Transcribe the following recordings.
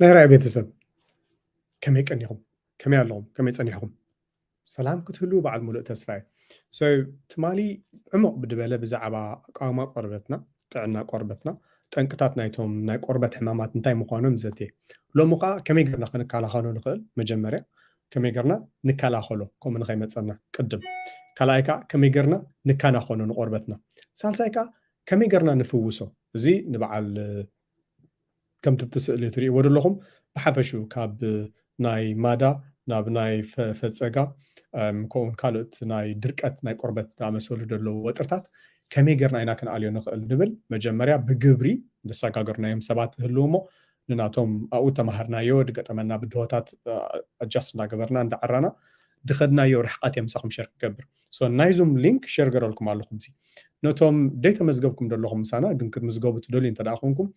ናይ ራእይ ቤተሰብ፣ ከመይ ቀኒኹም? ከመይ ኣለኹም? ከመይ ጸኒሕኹም? ሰላም ክትህልዉ በዓል ሙሉእ ተስፋ እየ። So፣ ትማሊ ዕሙቕ ብድበለ ብዛዕባ ኣቃውማ ቆርበትና፣ ጥዕና ቆርበትና፣ ጠንቅታት ናይቶም ናይ ቆርበት ሕማማት እንታይ ምዃኖም ዘትየ። ሎሚ ኸኣ ከመይ ጌርና ክንከላኸሎ ንኽእል? መጀመርያ ከመይ ጌርና ንከላኸሎ፣ ከምኡ ንኸይመጸና ቅድም። ካልኣይ ከኣ ከመይ ጌርና ንከናኸኖ ንቆርበትና። ሳልሳይ ከኣ ከመይ ጌርና ንፍውሶ። እዚ ንበዓል ከምቲ ብቲ ስእሊ ትርእይዎ ዘለኹም ብሓፈሽኡ ካብ ናይ ማዳ ናብ ናይ ፈ- ፈጸጋ፣ እም፣ ከምኡውን ካልኦት ናይ ድርቀት ናይ ቆርበት ዝኣመሰሉ ዘለዉ ወጥርታት ከመይ ጌርና ኢና ክንኣልዮ ንኽእል ንብል። መጀመርያ ብግብሪ ዘሰጋገርናዮም ሰባት ይህልዉ እሞ ንናቶም ኣብኡ ተማሃርናዮ፣ ዝገጠመና ብድሆታት ኣጃስት እናገበርና እንዳዓራና ድኸድናዮ ርሕቀት እዮም ምሳኹም ሸር ክገብር። So ናይ ዙም ሊንክ ሸር ገረልኩም ኣለኹም። እዚ ነቶም ደይተመዝገብኩም ዘለኹም ምሳና ግን ክትምዝገቡ ትደልዩ እንተ ደኣ ኮንኩም፣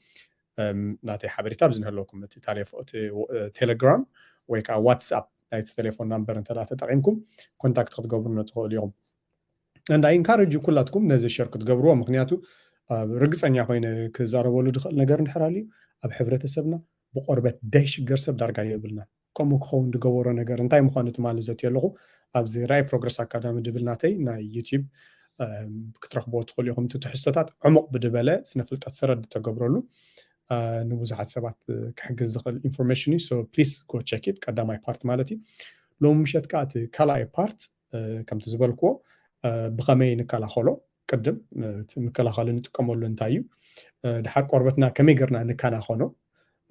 እም፣ ናተይ ሓበሬታ ኣብዚ ንህለውኩም እቲ ታሌፎ- እቲ ቴሌግራም ወይ ከዓ ዋትስኣፕ ናይቲ ቴሌፎን ናምበር እንተ ደኣ ተጠቒምኩም ኮንታክት ክትገብሩና ትኽእሉ ኢኹም። And I encourage you ኩላትኩም ነዚ ሸር ክትገብርዎ፣ ምክንያቱ ኣብ ርግጸኛ ኮይነ ክዛረበሉ ዝኽእል ነገር እንድሕር ኣልዩ ኣብ ሕብረተሰብና ብቆርበት ደይሽገር ሰብ ዳርጋ የብልና። ከምኡ ክኸውን ዝገበሮ ነገር እንታይ ምዃኑ ትማሊ ዘትየ ኣለኹ። ኣብዚ ራይ ፕሮግረስ ኣካዳሚ ድብል ናተይ ናይ ዩቲዩብ፣ እም፣ ክትረኽብዎ ትኽእሉ ኢኹም። እቲ ትሕዝቶታት ዕሙቕ ብድበለ ስነ ፍልጠት ሰረድ ተገብረሉ፣ እ፣ ንብዙሓት ሰባት፣ እ፣ ክሕግዝ ዝኽእል ኢንፎርሜሽን እዩ። So please go check it፣ ቀዳማይ ፓርት ማለት እዩ። ሎሚ ምሸት ከዓ እቲ ካልኣይ ፓርት፣ እ፣ ከምቲ ዝበልክዎ፣ እ፣ ብኸመይ ንከላኸሎ ቅድም፣ እ፣ እቲ መከላኸሊ ንጥቀመሉ እንታይ እዩ፣ እ፣ ድሓር ቆርበትና ከመይ ጌርና ንከናኸኖ፣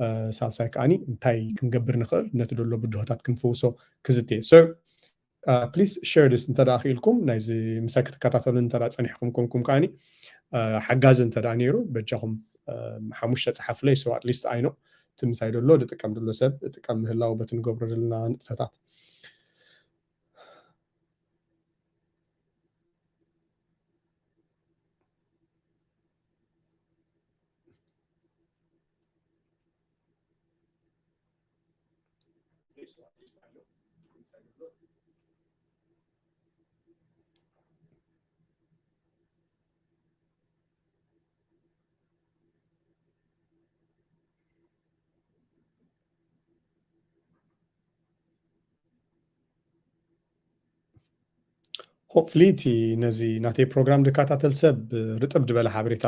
እ፣ ሳልሳይ ከዓኒ እንታይ ክንገብር ንኽእል ነቲ ደሎ ብድሆታት ክንፍውሶ ክዝትየ። So ፕሊስ ሸር ዲስ እንተ ደኣ ክኢልኩም ናይዚ ምሳይ ክትከታተሉ እንተ ደኣ ጸኒሕኩም ኮንኩም ከዓኒ፣ እ፣ ሓጋዚ እንተ ደኣ ነይሩ በጃኹም፣ እ፣ ሓሙሽተ ጸሓፉለይ። So at least I know እቲ ምሳይ ደሎ ዝጥቀም ደሎ ሰብ ዝጥቀም ምህላው በቲ ንገብሮ ዘለና ንጥፈታት። ሆፕፍሊ እቲ ነዚ ናተይ ፕሮግራም ዝከታተል ሰብ ርጥብ ዝበለ ሓበሬታ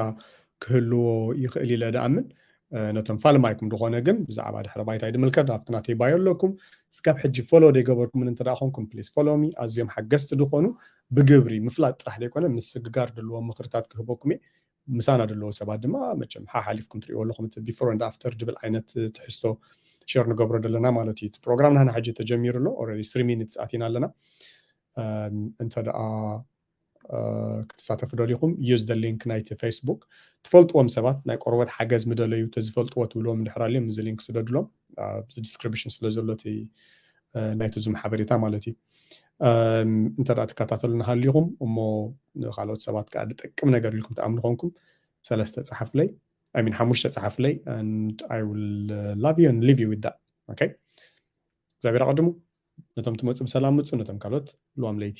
ክህልዎ ይኽእል ኢለ ድኣምን። እ፣ ነቶም ፋልማይኩም ዝኾነ ግን ብዛዕባ ድሕረ ባይታይ ድምልከት ኣብቲ ናተይ ባዮ ኣለኩም። ስጋብ ሕጂ ፎሎ ዘይገበርኩምን እንተ ደኣ ኮንኩም ፕሊዝ ፎሎ ሚ። ኣዝዮም ሓገዝቲ ዝኾኑ ብግብሪ ምፍላጥ ጥራሕ ዘይኮነ ምስግጋር ድልዎም ምኽርታት ክህበኩም እየ። ምሳና ዘለዉ ሰባት ድማ መቸም ሓሓሊፍኩም ትሪእዎ ኣለኹም እቲ ቢፎር and ኣፍተር ድብል ዓይነት ትሕዝቶ ሸር ንገብሮ ዘለና ማለት እዩ። እቲ ፕሮግራም ናህና ሕጂ ተጀሚሩ ኣሎ። ኦልሬዲ ስሪ ሚኒትስ ኣቲና ኣለና። እም፣ እንተ ደኣ፣ እ፣ ክትሳተፉ ደሊኹም ዩዝ ደ ሊንክ ናይቲ ፌስቡክ። ትፈልጥዎም ሰባት ናይ ቆርበት ሓገዝ ምደለዩ ተዝፈልጥዎ ትብልዎም እንድሕር ኣልዮም እዚ ሊንክ ስደድሎም ኣብዚ ዲስክሪፕሽን ስለ ዘሎ እቲ፣ እ፣ ናይቲ ዙም ሓበሬታ ማለት እዩ። እም፣ እንተ ደኣ ትከታተሉና ሃሊኹም እሞ ንኻልኦት ሰባት ከዓ ዝጠቅም ነገር ኢልኩም ትኣምኑ ኮንኩም ሰለስተ ጸሓፉለይ፣ I mean ሓሙሽተ ጸሓፉለይ and I will, uh, love you and leave you with that. Okay? እግዚኣብሔር ኣቐድሙ። ነቶም ትመጹ ብሰላም ምጹ፣ ነቶም ካልኦት ልዋም ለይቲ።